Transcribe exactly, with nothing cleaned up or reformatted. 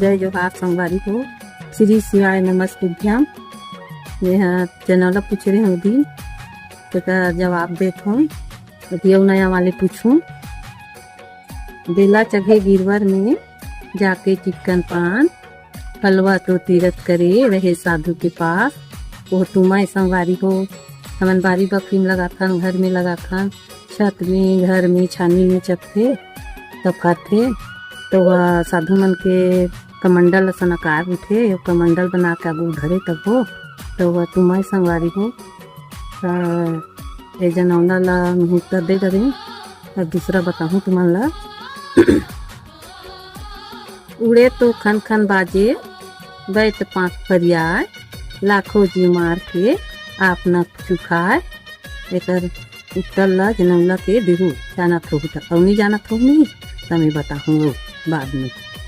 जय जोहार संगवारी हो, श्री शिवाय नमस्तुभ्यम। ये ह जनौला पूछे रहे हूँ दिन, तेकर जवाब देत हूँ। अभी अउ नया वाले पूछूं। बेला चघे गिरवर में जाके चिक्कन पान, हलवा तो तीरथ करे रहे साधु के पास। वो तुमय संगवारी हो, हमन बारी बखरी में लगाथन, घर में लगाथन, छत में, घर में, छानी में चघथे, तब खाथे। तो वह साधु मन के कमंडल असन आकार उठे, वो कमंडल बना के आगू धरे तब हो। तो वह तुमय संगवारी हो, त ए जनौना ला मुहूर्त दे डरे। अब दूसरा बताहूँ तुमन ला। उड़े तो खन खन बाजे, बैत पाँख फरियाय, लाखों जी मार के आप न चुखाय। एकर उत्तर ला जनौला के दिहू, जानत होहू त, अउ नहीं जानत होहू नहीं, त मैं बताहूँ बाद में।